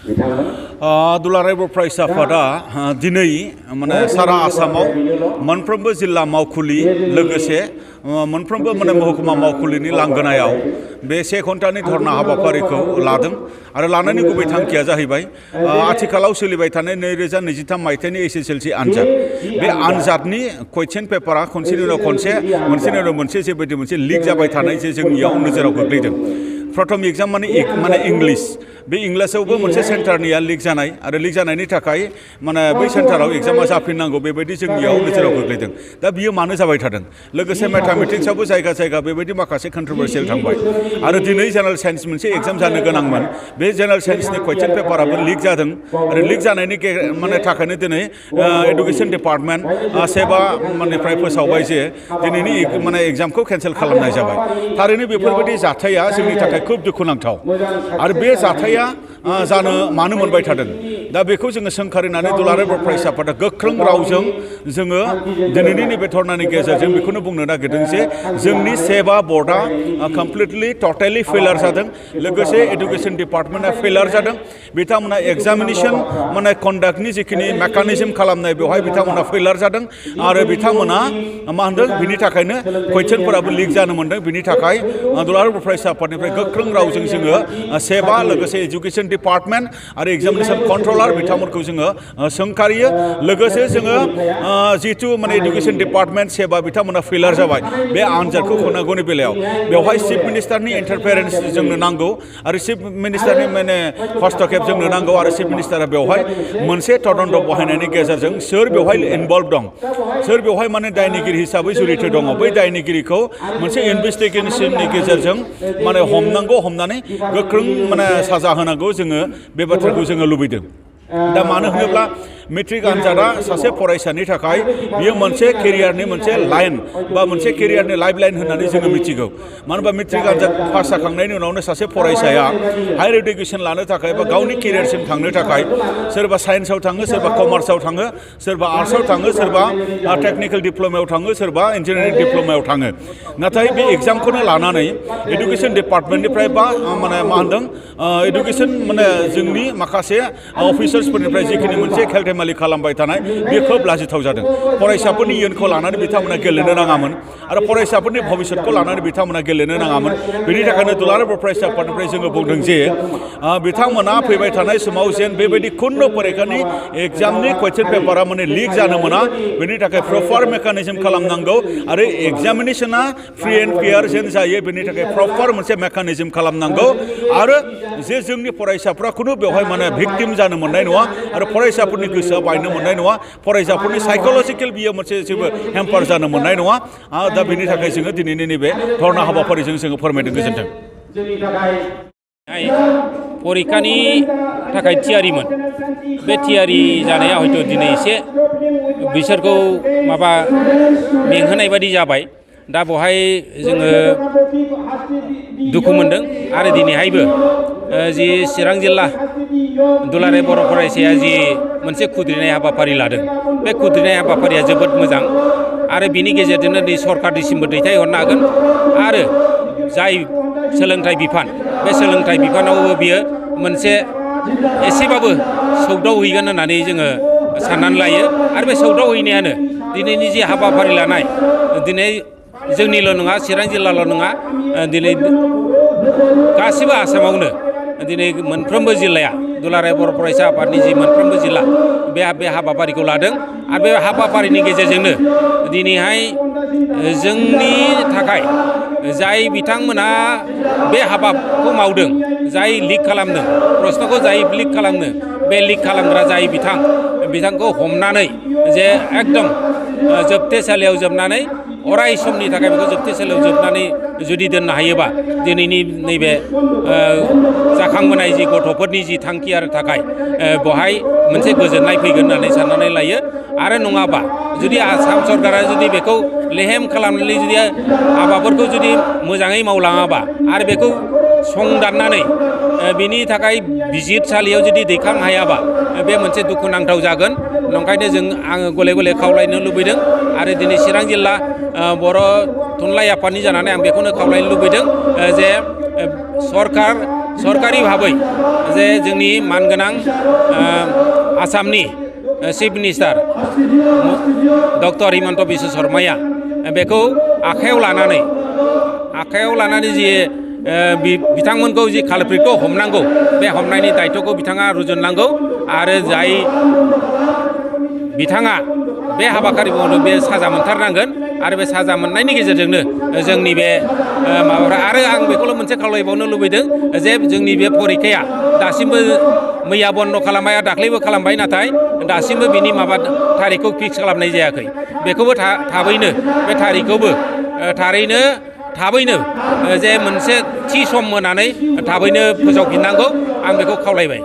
दुलाराय बर' फरायसा आफादा दिनै माने सारा आसामाव मोनफ्रोमबो जिल्ला मावखुलि लोगोसे मोनफ्रोमबो माने महकुमा मावखुलिनि लांगोनायाव बे 1 घन्टानि धरना हाबाफारिखौ लादों आरो लानायनि गुबै थांखिया जाहैबाय आथिखालाव सोलिबाय थानाय 2023 मायथाइनि एसएसएलसि आनजाद बे आनजादनि कुइसन पेपारा खनसेनि उनाव खनसे मोनसेनि उनाव मोनसे जेबायदि मोनसे लिक जाबाय थानाय जे जोंनियाव नोजोराव गोग्लैदों प्रथम एग्जाम माने इंलिश बे इंलिशआवबो मोनसे सेन्टारनिया लिक जानाय आरो लिक जानायनि थाखाय माने बै सेन्टाराव एग्जामा जाफिननांगौ बेबायदि जोंनियाव नोजोराव गोग्लैदों दा बियो मानो जाबाय थादों लोगोसे मैथमेटिक्सआवबो जायगा जायगा बेबायदि माखासे कन्ट्रोभार्सियेल थांबाय आरो दिनै जेनेरेल साइन्स मोनसे एग्जाम जानो गोनांमोन बे जेनेरेल साइन्सनि कुइसन पेपाराबो लिक जादों आरो लिक जानायनि माने थाखायनो दिनै एडुकेशन डिपार्टमेन्ट सेबा मानेनिफ्राय फोसावबाय जे दिनैनि माने एग्जामखौ केन्सेल खालामनाय जाबाय थारैनो बेफोरबायदि जाथाया जोंनि थाखाय खूब दुखुनांथाव आरो बे जाथाया जानो मानो मोनबाय थादों दा बेखौ जोङो सोंखारिनानै दुलाराय बर' फरायसा आफादा गोख्रों रावजों जोङो दिनैनि नैबे धरनानि गेजेरजों बेखौनो बुंनो नागिरदों जे जोंनि सेबा बर्डआ कमप्लिटलि टटेलि फेलार जादों लोगोसे एडुकेशन डिपार्टमेन्टआ फेलार जादों बिथांमोना एग्जामिनेशन माने कन्डाक्टनि जिखिनि मेकानिजम खालामनाय बेवहाय बिथांमोना फेलार जादों आरो बिथांमोना मा होनदों बिनि थाखायनो कुइसनफोराबो लिक जानो मोनदों बिनि थाखाय दुलाराय बर' फरायसा आफादनिफ्राय गोख्रों रावजों जोङो सेबा लोगोसे एजुकेशन डिपार्टमेन्ट आरो एग्जामिनेशन कन्ट्रलार बिथांमोनखौ जोङो सोंखारियो लोगोसे जोङो जिहेतु माने एडुकेशन डिपार्टमेन्ट सेबा बिथांमोना फेलार जाबाय बे आनजादखौ होनांगौनि बेलायाव बेवहाय चिफ मिनिस्टारनि इन्टारफेरेन्स जोंनो नांगौ आरो चिफ मिनिस्टारनि माने हस्तक्षेप जोंनो नांगौ आरो चिफ मिनिस्टारा बेवहाय मोनसे तदन्त बहायनायनि गेजेरजों सोर बेवहाय इनभल्भ दं सोर बेवहाय माने दायनिगिरि हिसाबै जुरित दङ बै दायनिगिरिखौ मोनसे इनभेस्टिगेशननि गेजेरजों माने हमनांगौ हमनानै गोख्रों माने साजा होनांगौ जोङो बे बाथ्राखौ जोङो लुबैदों दा मानो होनोब्ला मेट्रिक आनजादा सासे फरायसानि थाखाय बियो मोनसे केरियारनि मोनसे लाइन बा मोनसे केरियारनि लाइफलाइन होननानै जोङो मिथिगौ मानो होनबा मेट्रिक आनजाद पास जाखांनायनि उनावनो सासे फरायसाया हायार इडुकेसन लानो थाखाय बा गावनि केरियारसिम थांनो थाखाय सोरबा साइन्सआव थाङो सोरबा कमार्सआव थाङो सोरबा आर्ट्सआव थाङो सोरबा टेक्निकेल डिप्ल'मायाव थाङो सोरबा इन्जिनियारिं डिप्ल'मायाव थाङो नाथाय बे एग्जामखौनो लानानै एडुकेशन डिपार्टमेन्टनिफ्राय बा माने मा होनदों एडुकेशन माने जोंनि माखासे अफिसार्सफोरनिफ्राय जिखिनि मोनसे खेलथेमालि खालामबाय थानाय बे खोब लाजिथाव जादों फरायसाफोरनि इयुनखौ लानानै बिथांमोना गेलेनो नाङामोन आरो फरायसाफोरनि भबिष्यतखौ लानानै बिथांमोना गेलेनो नाङामोन बेनि थाखायनो दुलाराय बर' फरायसा आफादनिफ्राय जोङो बुंदों जे बिथांमोना फैबाय थानाय समाव जेन बेबायदि खुनु फरिखानि एग्जामनि कुइसन पेपारा माने लिक जानो मोना बेनि थाखाय प्रपार मेकानिजम खालामनांगौ आरो एग्जामिनेशना फ्रि एन्ड फेयार जेन जायो बेनि थाखाय प्रपार मोनसे मेकानिजम खालामनांगौ आरो जे जोंनि फरायसाफ्रा खुनु बेवहाय माने भिक्टिम जानो मोननाय नङा आरो फरायसाफोरनि गोसोआ बायनो मोननाय नङा फरायसाफोरनि साइकोलजिकेल बियो मोनसे जेबो हेम्पार जानो मोननाय नङा दा बेनि थाखाय जोङो दिनैनि नैबे धरना हाबाफारिजों जोङो फोरमायदों गोजोन्थों परिखानि थाखाय थियारिमोन बे थियारि जानाया हयथ' दिनै एसे बिसोरखौ माबा मेंहोनाय बादि जाबाय दा बेवहाय जोङो दुखु मोनदों आरो दिनैहायबो जि चिरां जिल्ला दुलाराय बर' फरायसाया जि मोनसे खुद्रिनाय हाबाफारि लादों बे खुद्रिनाय हाबाफारिया जोबोद मोजां आरो बिनि गेजेरजोंनो दै सरकारनिसिमबो दैथायहरनो हागोन आरो जाय सोलोंथाइ बिफान बे सोलोंथाइ बिफानावबो बियो मोनसे एसेबाबो सौदावहैगोन होननानै जोङो साननानै लायो आरो बे सौदावहैनायानो दिनैनि जि हाबाफारि लानाय दिनै जोंनिल' नङा चिरां जिल्लाल' नङा दिनै गासिबो आसामावनो दिनै मोनफ्रोमबो जिल्लाया दुलाराय बर' फरायसा आफादनि जि मोनफ्रोमबो जिल्ला बे हाबाफारिखौ लादों आरो बे हाबाफारिनि गेजेरजोंनो दिनैहाय जोंनि थाखाय जाय बिथांमोना बे हाबाखौ मावदों जाय लिक खालामदों प्रश्नखौ जाय लिक खालामनो बे लिक खालामग्रा जाय बिथांखौ हमनानै जे एकदम जोबथेसालियाव जोबनानै अराय समनि थाखाय बेखौ जोबथेसालियाव जोबनानै जुदि दोननो हायोबा दिनैनि नैबे जाखांबोनाय जि गथ'फोरनि जि थांखि आरो थाखाय बेवहाय मोनसे गोजोननाय फैगोन होननानै साननानै लायो आरो नङाबा जुदि आसाम सरकारा जुदि बेखौ लेहेम खालामनानै जुदि हाबाफोरखौ जुदि मोजाङै मावलाङाबा आरो बेखौ संदाननानै बिनि थाखाय बिजिरसालियाव जुदि दैखांनो हायाबा बे मोनसे दुखुनांथाव जागोन नंखायनो आङो गले गले खावलायनो लुबैदों आरो दिनै चिरां जिल्ला बर' थुनलाइ आफादनि जानानै आं बेखौनो खावलायनो लुबैदों जे सरकार सरकारि भाबै जे जोंनि मानगोनां आसामनि chief minister doctor Himanta Biswa शर्माया बेखौ आखायाव लानानै जि बिथांमोनखौ जि कालप्रिटखौ हमनांगौ बे हमनायनि दायित्वखौ बिथाङा रुजुननांगौ आरो जाय बिथाङा बे हाबाफारि मावनो बे साजा मोनथारनांगोन आरो बे साजा मोननायनि गेजेरजोंनो जोंनि बे माबाफ्रा आरो आं बेखौल' मोनसे खावलायबावनो लुबैदों जे जोंनि बे परिखाया दासिमबो मैया बन्द' खालामबाय दाख्लैबो खालामबाय नाथाय दासिमबो बिनि माबा थारिखखौ फिक्स खालामनाय जायाखै बेखौबो थाबैनो बे थारिखखौबो थाबैनो जे मोनसे थि सम होनानै थाबैनो फोसावफिननांगौ आं बेखौ खावलायबाय।